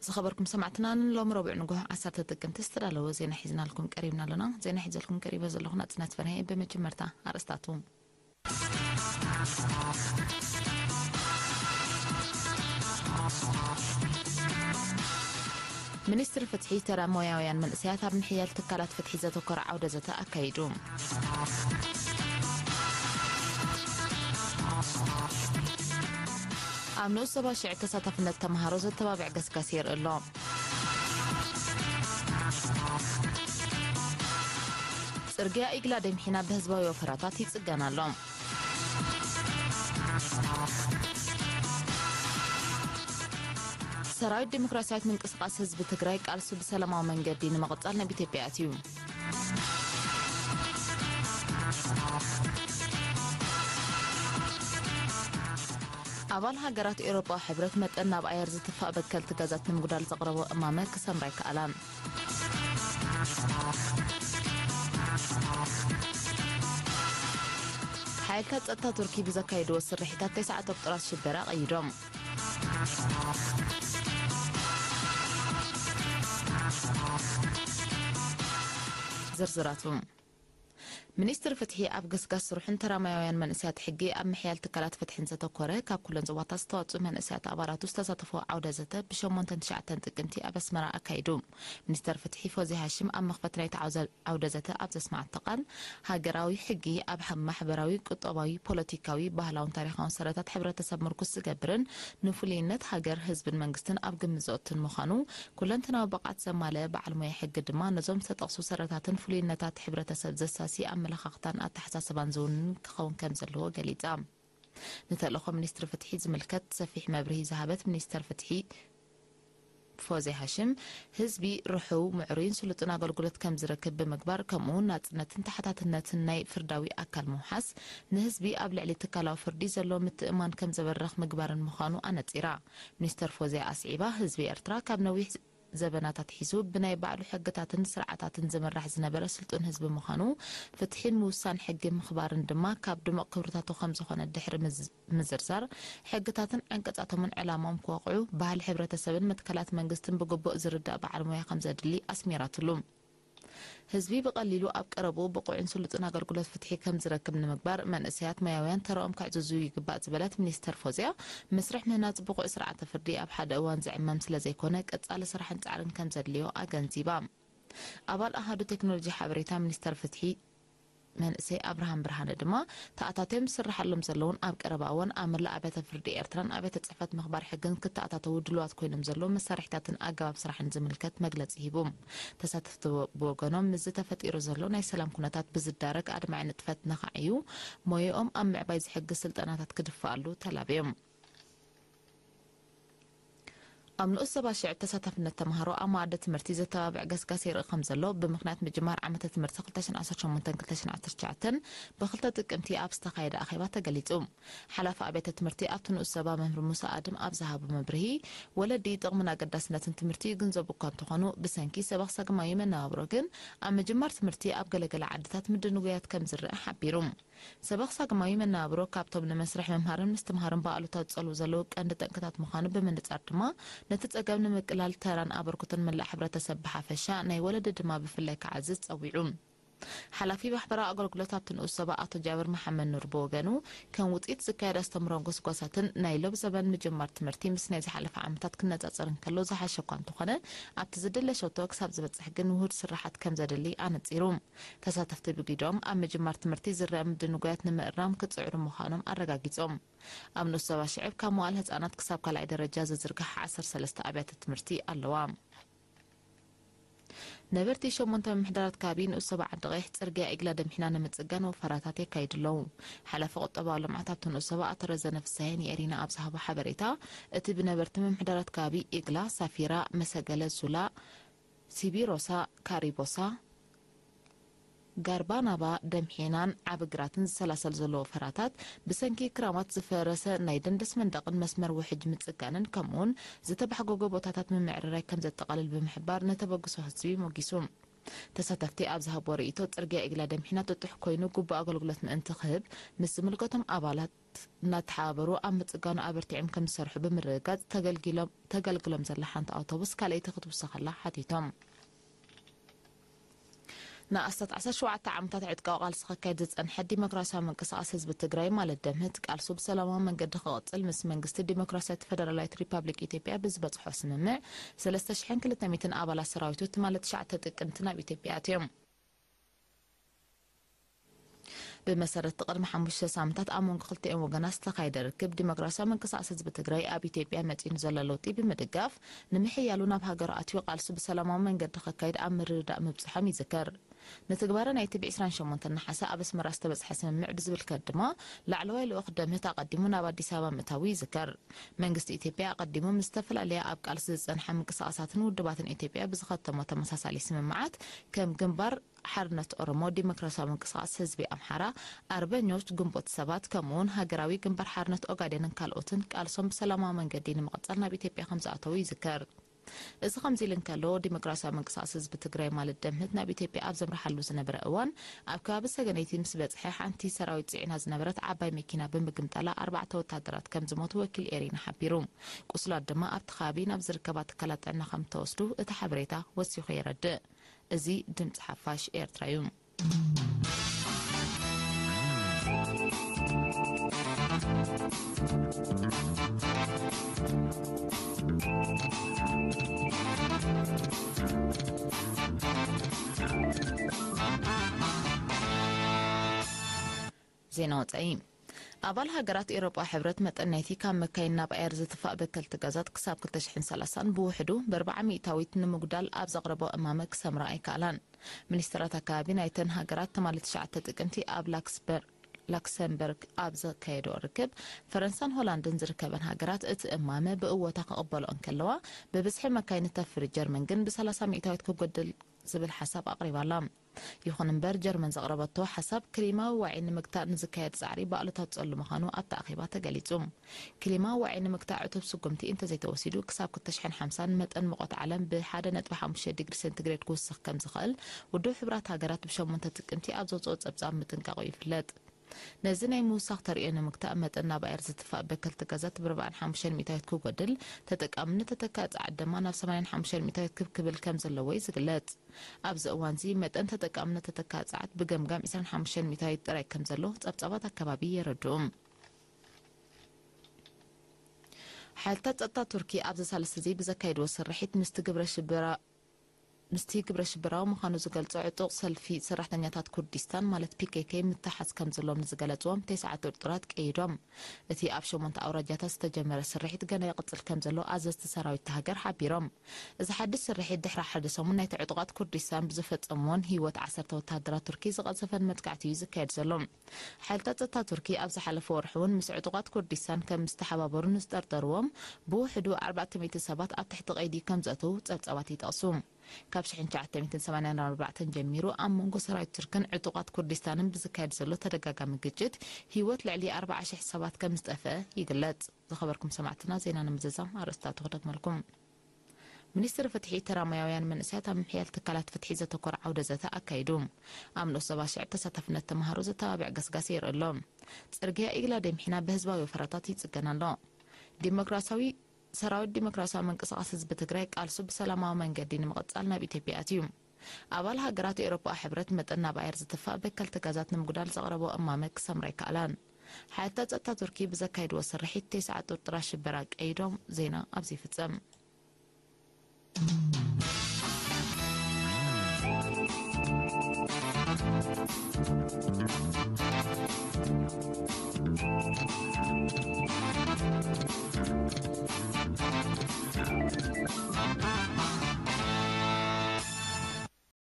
ዝኸበርኩም ሰማዕትና፣ ንሎሚ ረቡዕ ንጉሆ ዓሰርተ ጥቅምቲ ዝተዳለወ ዜና ሒዝናልኩም ቀሪብና ኣለና። ዜና ሒዘልኩም ቀሪበ ዘለኹ ናጽነት ፈርሄ። ብመጀመርታ ኣርእስታቱ። ሚኒስትሪ ፍትሒ፣ ተራ ሞያውያን መንእሰያት ኣብ ምሕያል ትካላት ፍትሒ ዘተኮረ ዓውደ ዘተ ኣካይዱ። ኣብ ንኡስ ዞባ ሽዕብ ተሳታፍነት ተምሃሮ ዘተባብዕ ገስጋስ የርኢ ኣሎ። ጽርግያ ኢግላ ደምሒና ብህዝባዊ ወፈራታት ይጽገን ኣሎ። ሰራዊት ዲሞክራሲያዊት ምንቅስቃስ ህዝቢ ትግራይ ቃልሱ ብሰላማዊ መንገዲ ንምቕጻል ናብ ኢትዮጵያ ኣትዩ። ኣባል ሃገራት ኤውሮጳዊ ሕብረት መጠን ናብ ኣየር ዝትፋእ በከልቲ ጋዛት ንምጉዳል ዘቕረቦ እማመ ክሰምራ ኣይከኣላን። ሓይልታት ጸጥታ ቱርኪ ብዘካየድዎ ስርሒታት ተስዓተ ቁጽራት ሽበራ ቀይዶም። ዝርዝራቱ። ሚኒስትሪ ፍትሒ ኣብ ገስጋስ ስርሑን ተራማያውያን መንእሰያት ሕጊ ኣብ ምሕያል ትካላት ፍትሕን ዘተኮረ ካብ ኩለን ዞባታት ዝተዋፅኡ መንእሰያት ኣባላቱ ዝተሳተፈ ዓውደ ዘተ ብሸሞንተን ትሽዓተን ጥቅምቲ ኣብ ኣስመራ ኣካይዱ። ሚኒስተር ፍትሒ ፎዚ ሃሽም ኣብ መኽፈቲ ናይቲ ዓውዘ-፣ ዓውደ ዘተ ኣብ ዘስመዓቶ ቃል፣ ሃገራዊ ሕጊ ኣብ ሓ-፣ ማሕበራዊ፣ ቁጠባዊ፣ ፖለቲካዊ፣ ባህላውን ታሪኻውን ሰረታት ሕብረተሰብ ምርኩስ ዝገብርን ንፍሉይነት ሃገር፣ ህዝብን መንግስትን ኣብ ግምት ዘእቱን ምዃኑ፣ ኩለንተናዊ ብቕዓት ዘማልአ በዓል ሞያ ሕጊ ድማ ነዞም ዝተጠቕሱ ሰረታትን ፍሉይነታት ሕብረተሰብ ዘሳሲ ኣመለኻኽታን ኣተሓሳስባን ዝውንን ክኸውን ከም ዘለዎ ገሊጻ። ንተልእኾ ሚኒስትሪ ፍትሒ ዝምልከት ሰፊሕ መብርሂ ዝሃበት ሚኒስተር ፍትሒ ፎዚ ሃሽም፣ ህዝቢ ርሑው፣ ምዕሩይን ስሉጥን ኣገልግሎት ከም ዝረክብ ብምግባር፣ ከምኡ እውን ናጽነትን ተሓታትነትን ናይ ፍርዳዊ ኣካል ምውሓስ፣ ንህዝቢ ኣብ ልዕሊ ትካላዊ ፍርዲ ዘሎ ምትእምማን ከም ዘበርኽ ምግባርን ምዃኑ ኣነጺራ። ሚኒስተር ፎዚያ ኣስዒባ፣ ህዝቢ ኤርትራ ካብ ነዊሕ ዘበናት ኣትሒዙ ብናይ ባዕሉ ሕግታትን ስርዓታትን ዝምራሕ ዝነበረ ስልጡን ህዝቢ ምዃኑ፣ ፍትሒን ምውሳን ሕጊ ምኽባርን ድማ ካብ ድሙቕ ክብርታቱ ከም ዝኾነ ድሕሪ ምዝ-፣ ምዝርዛር፣ ሕግታትን ዓንቀጻቶምን ዕላማኦም ክወቕዑ፣ ባህሊ ሕብረተሰብን መትከላት መንግስትን ብግቡእ ዝርዳእ በዓል ሞያ ከም ዘድሊ ኣስሚራትሉ። ህዝቢ ብቐሊሉ ኣብ ቀረብኡ ብቑዕን ስሉጥን ኣገልግሎት ፍትሒ ከም ዝረክብ ንምግባር፣ መንእሰያት ሞያውያን ተራኦም ክዕዝዙ ይግባእ ዝበለት ሚኒስተር ፎዝያ፣ መስርሕ ምህናጽ ብቑዕ ስርዓተ ፍርዲ ኣብ ሓደ እዋን ዝዕመም ስለ ዘይኮነ፣ ቀጻሊ ስራሕን ጻዕርን ከም ዘድልዮ ኣገንዚባ። ኣባል ኣሃዱ ቴክኖሎጂ ሓበሬታ ሚኒስተር ፍትሒ መንእሰይ ኣብርሃም ብርሃነ ድማ፣ ተኣታትዮም ዝስርሓሎም ዘለውን ኣብ ቀረባ እዋን ኣብ መላእ ኣብያተ ፍርዲ ኤርትራን ኣብያተ ጽሕፈት ምኽባር ሕግን ክተኣታተዉ ድሉዋት ኮይኖም ዘለዉ መሳርሒታትን ኣገባብ ስራሕን ዝምልከት መግለጺ ሂቡ። ተሳተፍቲ ብወገኖም፣ ምስዚ ተፈጢሩ ዘሎ ናይ ሰላም ኩነታት ብዝዳረግ ኣድማዒ ንጥፈት ንኸዕዩ፣ ሞያኦም ኣብ ምዕባይ ዝሕግዝ ስልጠናታት ክድፈኣሉ ተላብዮም። ኣብ ንኡስ ዞባ ሽዕብ ተሳታፍነት ተምሃሮ ኣብ መኣዲ ትምህርቲ ዘተባብዕ ገስጋስ ይርኢ ከም ዘሎ ብምኽንያት ምጅማር ዓመተ ትምህርቲ ክልተ ሽሕን ዓሰርተ ሸሞንተን ክልተ ሽሕን ዓሰርተ ትሽዓተን ብክልተ ጥቅምቲ ኣብ ዝተኻየደ ኣኼባ ተገሊጹ። ሓላፊ ኣብያተ ትምህርቲ ኣብቲ ንኡስ ዞባ መምህር ሙሳ ኣድም ኣብ ዝሃቦ መብርሂ፣ ወለዲ ጥቕምን ኣገዳስነትን ትምህርቲ ይግንዘቡ እኳ እንተኾኑ፣ ብሰንኪ ሰበኽ ሰግማዊ መነባብሮ ግን ኣብ ምጅማር ትምህርቲ ኣብ ገለገለ ዓድታት ምድንጉያት ከም ዝረአ ሓቢሩ። ሰበኽ ሳግማዊ መነባብሮ ካብቶም ንመስርሕ ምምሃርን ምስትምሃርን ብኣሉታ ዝጸልዉ ዘለዉ ቀንዲ ጠንቅታት ምዃኑ ብምንጻር ድማ፣ ነቲ ጸገም ንምቅላል ተራን ኣበርክቶን መላእ ሕብረተሰብ ብሓፈሻ፣ ናይ ወለዲ ድማ ብፍላይ ክዓዝዝ ጸዊዑ። ሓላፊ ማሕበራዊ ኣገልግሎት ኣብቲ ንኡስ ዞባ ኣቶ ጃብር መሓመድ ኑር ብወገኑ፣ ከም ውጽኢት ዝካየድ ኣስተምህሮን ጎስጓሳትን ናይ ሎም ዘመን ምጅማር ትምህርቲ ምስ ናይ ዝሓለፈ ዓመታት ክነጻጸር እንከሎ ዝሓሸ እኳ እንተኾነ፣ ኣብቲ ዝድለ ሸቶ ክሳብ ዝበጽሕ ግን ውሁድ ስራሓት ከም ዘድሊ ኣነጺሩ። ተሳተፍቲ ብግደኦም፣ ኣብ ምጅማር ትምህርቲ ዝረአ ምድንጓያት ንምእራም ክጽዕሩ ምዃኖም ኣረጋጊጾም። ኣብ ንኡስ ዞባ ሽዕብ ካብ መዋእለ ህጻናት ክሳብ ካልኣይ ደረጃ ዝዝርጋሕ ዓሰርተ ሰለስተ ኣብያተ ትምህርቲ ኣለዋ። ነበርቲ ሸሞንተ ምምሕዳራት ከባቢ ንኡስ ዞባ ዓዲ ቀይሕ ጽርግያ ኢግላ ደምሒና ንምጽጋን ወፈራታት የካይዱ ኣለዉ። ሓላፊ ቁጠባዊ ልምዓት ኣብቲ ንኡስ ዞባ ኣቶ ረዘነ ፍስሃየ ንኤሪና ኣብ ዝሃቦ ሓበሬታ፣ እቲ ብነበርቲ ምምሕዳራት ከባቢ ኢግላ፣ ሳፊራ፣ መሰገለ፣ ዙላ፣ ሲቢሮሳ፣ ካሪቦሳ፣ ጋርባናባ፣ ደምሒናን ዓቢ ግራትን ዝሰላሰል ዘሎ ወፈራታት፣ ብሰንኪ ክራማት ዝፈረሰ ናይ ደንደስ መንደቕን መስመር ውሕጅ ምጽጋንን፣ ከምኡውን ዝተባሕጎጎ ቦታታት ምምዕርራይ ከም ዘጠቓልል ብምሕባር፣ ንተበግሶ ህዝቢ ሞጊሱ። ተሳተፍቲ ኣብ ዝሃብዎ ርእይቶ፣ ጽርግያ ኢግላ ደምሒና ጥጡሕ ኮይኑ ግቡእ ኣገልግሎት ምእንቲ ክህብ ምስ ዝምልከቶም ኣባላት እናተሓባበሩ ኣብ ምጽጋኑ ኣበርቲዖም ከም ዝሰርሑ ብምርግጋጽ ተገልጊሎም ተገልግሎም ዘላ ሓንቲ ኣውቶቡስ ካልኣይቲ ክትውሰኸላ ሓቲቶም። ንኣስታት ዓሰርተ ሸውዓተ ዓመታት ዕጥቃዊ ቃልሲ ከካይድ ዝጸንሐ ዲሞክራሲያዊ ምንቅስቃስ ህዝቢ ትግራይ ማለት ደምህት ቃልሱ ብሰላማዊ መንገዲ ክቕጽል ምስ መንግስቲ ዲሞክራሲያዊት ፈደራላዊት ሪፓብሊክ ኢትዮጵያ ብዝበጽሖ ስምምዕ ሰለስተ ሽሕን ክልተ ሚእትን ኣባላት ሰራዊቱ ትማሊ ትሽዓተ ጥቅምቲ ናብ ኢትዮጵያ ኣትዮም። ብመሰረት ቅድሚ ሓሙሽተ ሳምንታት ኣብ መንጎ ክልቲኦም ወገናት ዝተኻየደ ርክብ ዲሞክራሲያዊ ምንቅስቃስ ህዝቢ ትግራይ ኣብ ኢትዮጵያ መጺኡ ዘሎ ለውጢ ብምድጋፍ ንምሕያሉ ናብ ሃገሩ ኣትዩ ቃልሱ ብሰላማዊ መንገዲ ከካይድ ኣብ ምርድዳእ ምብጽሖም ይዝከር። ንትግባረ ናይቲ ብ ዕስራን ሸሞንተን ነሓሰ ኣብ ኣስመራ ዝተበጽሐ ስምምዕ ብዝምልከት ድማ ላዕለዋይ ልኡኽ ደምህት ኣቐዲሙ ናብ ኣዲስ ኣበባ ምእታዉ ይዝከር። መንግስቲ ኢትዮጵያ ኣቐዲሙ ምስ ዝተፈላለያ ኣብ ቃልሲ ዝጸንሓ ምንቅስቃሳትን ውድባትን ኢትዮጵያ ብዝኸተሞ ተመሳሳሊ ስምምዓት ከም ግንባር ሓርነት ኦሮሞ፣ ዲሞክራሲያዊ ምንቅስቃስ ህዝቢ ኣምሓራ፣ ኣርበኞች ግንቦት ሰባት ከምኡውን ሃገራዊ ግንባር ሓርነት ኦጋዴንን ካልኦትን ቃልሶም ብሰላማዊ መንገዲ ንምቕጻል ናብ ኢትዮጵያ ከም ዝኣተዉ ይዝከር። እዚ ከምዚ ኢሉ እንከሎ፣ ዲሞክራሲያዊ ምንቅስቃስ ህዝቢ ትግራይ ማለት ደምህት ናብ ኢትዮጵያ ኣብ ዘምርሓሉ ዝነበረ እዋን ኣብ ከባቢ ሰገነይቲ ምስ በጽሐ ሓንቲ ሰራዊት ጽዒና ዝነበረት ዓባይ መኪና ብምግምጣላ ኣርባዕተ ወታደራት ከም ዝሞቱ ወኪል ኤሪና ሓቢሩ። ቁስላት ድማ ኣብቲ ከባቢ ናብ ዝርከባ ትካላት ጥዕና ከም እተወስዱ እቲ ሓበሬታ ወሲኹ የረድእ። እዚ ድምፂ ሓፋሽ ኤርትራ እዩ። ዜና ወፃኢ። ኣባል ሃገራት ኤውሮጳ ሕብረት መጠን ናይቲ ካብ መካይን ናብ ኣየር ዝትፋእ በከልቲ ጋዛት ክሳብ ክልተ ሽሕን ሰላሳን ብውሕዱ ብኣርባዓ ሚእታዊት ንምጉዳል ኣብ ዘቕረቦ እማመ ክሰምራ ኣይከኣላን። ሚኒስትራት ኣካባቢ ናይተን ሃገራት ትማሊ ትሽዓተ ጥቅምቲ ኣብ ላክሰምበርግ ኣብ ዘካየዶ ርክብ፣ ፈረንሳን ሆላንድን ዝርከበን ሃገራት እቲ እማመ ብእወታ ክቕበሎ እንከለዋ፣ ብብዝሒ መካይን እተፍሪ ጀርመን ግን ብሰላሳ ሚእታዊት ክጎድል ዝብል ሓሳብ ኣቕሪባላ። ይኹን እምበር፣ ጀርመን ዘቕረበቶ ሓሳብ ክሊማዊ ዋዒ ንምግታእ ንዝካየድ ጻዕሪ ብኣሉታ ዝጸሉ ምዃኑ ኣብቲ ኣኼባ ተገሊጹ። ክሊማዊ ዋዒ ንምግታእ ዕቱብ ስጉምቲ እንተዘይተወሲዱ፣ ክሳብ ክልተ ሽሕን ሓምሳን መጠን ሙቐት ዓለም ብ ሓደ ነጥቢ ሓሙሽተ ዲግሪ ሴንቲግሬድ ክውስኽ ከም ዝኽእል ውድብ ሕቡራት ሃገራት ብሸሞንተ ጥቅምቲ ኣብ ዘውጽኦ ጸብጻብ ምጥንቃቑ ይፍለጥ። ነዚ ናይ ምውሳኽ ተርእዮ ንምግታእ፣ መጠን ናብ ኣየር ዝትፋእ በከልቲ ጋዛት ብርብዓን ሓሙሽተን ሚእታዊት ክጎድል፣ ተጠቃምነት ተተካኢ ጸዓት ድማ ናብ ሰማንያን ሓሙሽተን ሚእታዊት ክብ ክብል ከም ዘለዎ እዩ ዝግለጽ። ኣብዚ እዋንዚ መጠን ተጠቃምነት ተተካኢ ጸዓት ብገምጋም ዕስራን ሓሙሽተን ሚእታዊት ጥራይ ከም ዘሎ ጸብጻባት ኣካባቢ የረድኡ። ሓይልታት ጸጥታ ቱርኪ ኣብዚ ሳልስቲ እዚ ብዘካየድዎ ስርሒት ምስቲ ግብረ ሽበራ ምስቲ ግብረ ሽበራዊ ምዃኑ ዝገልጾ ዕጡቕ ሰልፊ ሰራሕተኛታት ኩርዲስታን ማለት ፒ ኬ ኬ ምትሓዝ ከም ዘለዎም ንዝገለጽዎም ተስዓ ጥርጡራት ቀይዶም። እቲ ኣብ ሸሞንተ ኣውራጃታት ዝተጀመረ ስርሒት ገና ይቕጽል ከም ዘሎ ኣዘዝቲ ሰራዊት እታ ሃገር ሓቢሮም። እዚ ሓድሽ ስርሒት ድሕሪ ሓደ ሰሙን ናይቲ ዕጡቓት ኩርዲስታን ብዝፈጸምዎን ህይወት ዓሰርተ ወተሃደራት ቱርኪ ዝቐጸፈን መጥቃዕቲ እዩ ዝካየድ ዘሎ። ሓይልታት ጸጥታ ቱርኪ ኣብ ዝሓለፈ ወርሒ እውን ምስ ዕጡቓት ኩርዲስታን ከም ዝተሓባበሩ ንዝጠርጠርዎም ብውሕዱ ኣርባዕተ ሚእቲ ሰባት ኣብ ትሕቲ ቀይዲ ከም ዘእተዉ ጸብጻባት ይጠቕሱ። ካብ ሽሕን ትሽዓተ ሚእትን ሰማንያን ኣርባዕተን ጀሚሩ ኣብ መንጎ ሰራዊት ቱርክን ዕጡቓት ኩርዲስታንን ብዝካየድ ዘሎ ተደጋጋሚ ግጭት ህይወት ልዕሊ ኣርባዓ ሽሕ ሰባት ከም ዝጠፍአ ይግለጽ። ዝኸበርኩም ሰማዕትና፣ ዜና ንምዝዛም ኣርእስታቱ ክደግመልኩም። ሚኒስትሪ ፍትሒ፣ ተራ ሞያውያን መንእሰያት ኣብ ምሕያል ትካላት ፍትሒ ዘተኮረ ዓውደ ዘተ ኣካይዱ። ኣብ ንኡስ ዞባ ሽዕብ ተሳታፍነት ተምሃሮ ዘተባብዕ ገስጋስ ይርኢ ኣሎ። ጽርግያ ኢግላ ደምሒና ብህዝባዊ ወፈራታት ይጽገን ኣሎ። ዲሞክራሲያዊ ሰራዊት ዲሞክራሲያዊ ምንቅስቃስ ህዝቢ ትግራይ ቃልሱ ብሰላማዊ መንገዲ ንምቕጻል ናብ ኢትዮጵያ ኣትዩ። ኣባል ሃገራት ኤውሮጳ ሕብረት መጠን ናብ ኣየር ዝትፋእ በከልቲ ጋዛት ንምጉዳል ዘቕረቦ እማመ ክሰምራ ኣይከኣላን። ሓይልታት ጸጥታ ቱርኪ ብዘካየድዎ ስርሒት ተስዓ ጥርጡራት ሽበራ ቀይዶም። ዜና ኣብዚ ይፍጸም።